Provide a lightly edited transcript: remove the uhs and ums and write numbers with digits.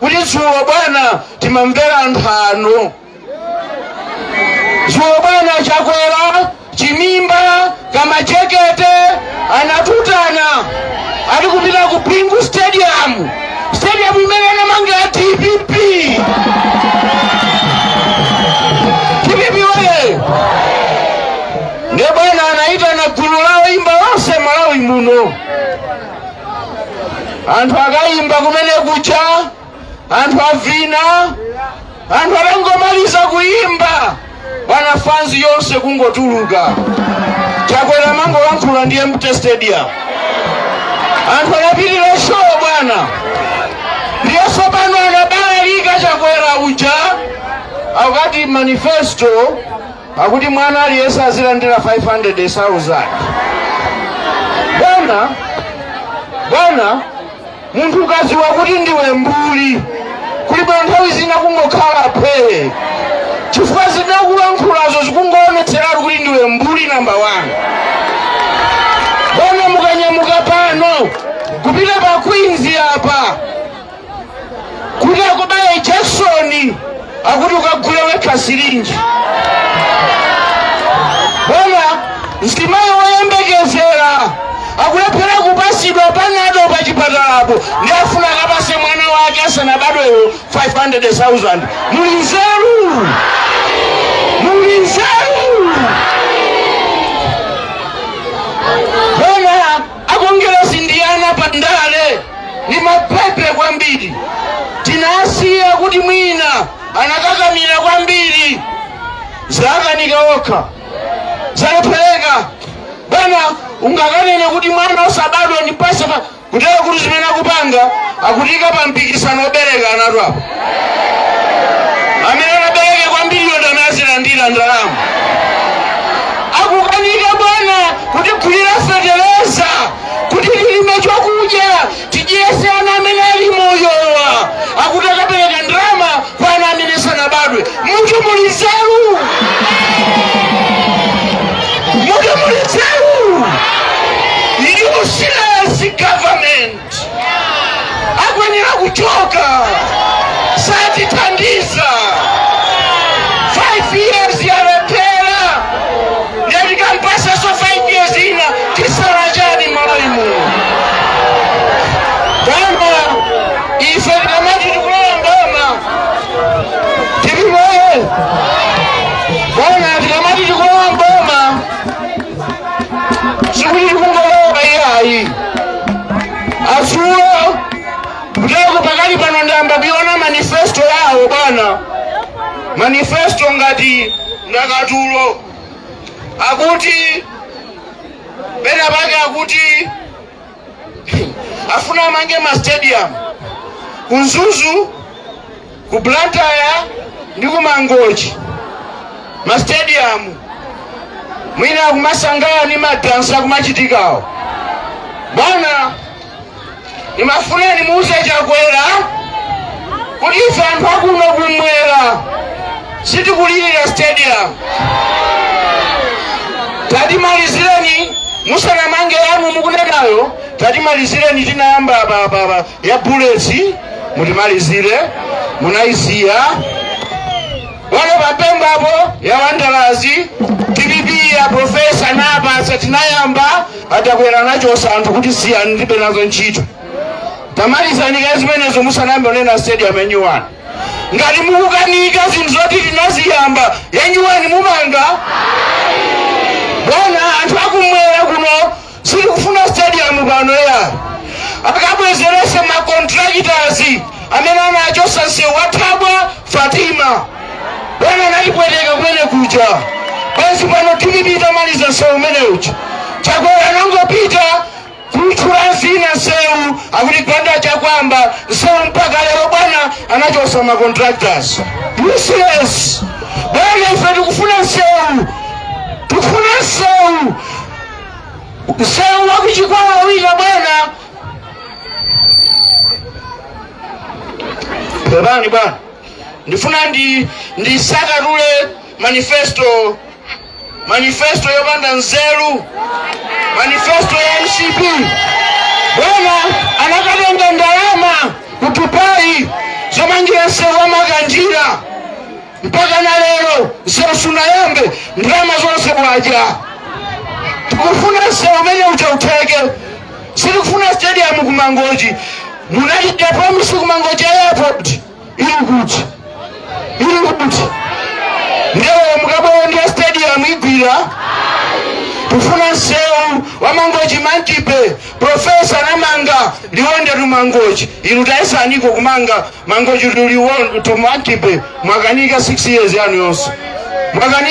Kuti dzulo bwana timamvera nthano. Dzulo bwana Chakwera, Chimimba, Kamajekete anatutana ati kupita ku Bingu Stadium, stadium imene anamanga ya DPP. DPP oye! Ndiye bwana anayitana gulu la oyimba onse Malawi muno, anthu akayimba kumene kuja, anthu avina. Anthu atangomaliza kuyimba bwana, fanzi yonse kungotuluka. Chakwera amangolankhula ndi empty stadium. Anthu anapitira show bwana. Ndiye tsopano anabalalika Chakwera uja, akati manifesto akuti mwana aliyense azilandira 500,000. Bwana, bwana, munthu ukadziwa kuti ndiwe mbuli, kulibe nthawi zina kungokhala phee, chifukwa zinakulankhulazo zikungoonetseratu kuti ndiwe mbuli number 1. Bwana, mukanyamuka pano kupita pa Queens apa kuti akubaye jakisoni, akuti ukagule wekha sirinji. Bwana, mzimayi woyembekezera akulephera kupasidwa Panado pa chipatalapo, ndi afuna akapase mwana wake asanabadweyo 500,000. Muli nzeru? Muli nzeru? Bwana, akongeresi ndi ana pa ndale, ni mapepe kwambiri. Tinasiya kuti mwina anakakamira kwambiri, zakanika okha, zalephereka. Bwana, ungakanene kuti mwana osabadwa ndipase pa kutero kuti zimene akupanga akutika pa mpikisano obereka anatu apo, amene anabereke kwambiriyo ndi amene azilandira ndalama. Akukanika bwana kutigulira feteleza kuti tilime chakudya tidyese ana amene ali moyowa, akuti akapereka ndalama kwa ana amene sanabadwe. Mutu muli nzeru? Mutu muli nzeru? Useless government, akwenera kuchoka, satithandiza. 5 years yalephera, yatikampasaso 5 years ina, tisala chani Malawi muno? Bwana, ife tikamati tikulowa mboma, tililoye bwana, tikamati tikulowa mboma sikuti tikungolowa iyayi. Adzulo kuteko pakali pano ndamba kuiona manifesto yawo bwana, manifesto ngati ndakatulo. Akuti pena pake akuti afuna amange ma stadium ku Mzuzu, ku Blantyre ndi ku Mangochi. Ma stadium mwina akumasangala ni madansa akumachitikawo. Bwana, nimafuna nimuuze Chakwera kuti ife anthu akuno kumwera sitikulirira stadium. Tatimalizireni musanamange yanu mukunenayo, tatimalizireni tinayamba apa ya Bullets, mutimalizire munayisiya bwana. Papembapo ya Wanderers, DPP ya professor napasa tinayamba, atakwera nachosa anthu kuti siyani, ndibe nazo ntchito. Tamalizani kaye zimenezo musanayambe kunena stadium ya new one. Ngati mukukanika zinthu zoti tinaziyamba, ya new one mumanga? Bwana, anthu akumwera kuno sitikufuna stadium pano ya. Akabwezerese ma contractors amene anachosa msewu wa Thabwa Fatima. Bwana, anatipweteka kumene kuja. Pansi pano DPP itamaliza msewu umene uja, Chakwera anangopita kutchula zina msewu akuti Gwanda Chakwamba msewu, mpaka lero bwana anachosa ma contractors. Useless. Bwana, ife tikufuna msewu, tikufuna msewu, msewu wakuchikwawa wina bwana. Pepani bwana, ndifuna ndisakatule manifesto, manifesto yopanda nzeru, manifesto ya MCP. Bwana, anakatenga ndalama ku Dubai zoti Zomangira msewu wa Makanjira, mpaka na lero msewu sunayambe, ndalama zonse bwaja. Tikufuna msewu umene uja utheke. Sitikufuna stadium kuMangochi. Munachita promise kuMangochi airport, ili kuti? Ili kuti? Ndewo mukabwera ndiya stadium igwira. Tufuna msewu wa Mangochi Monkey Bay. Professor anamanga Liwonde to Mangochi, inu tayesaniko kumanga Mangochi to Liwonde to Monkey Bay, mwakanika 6 years yanu yonse mwakanika.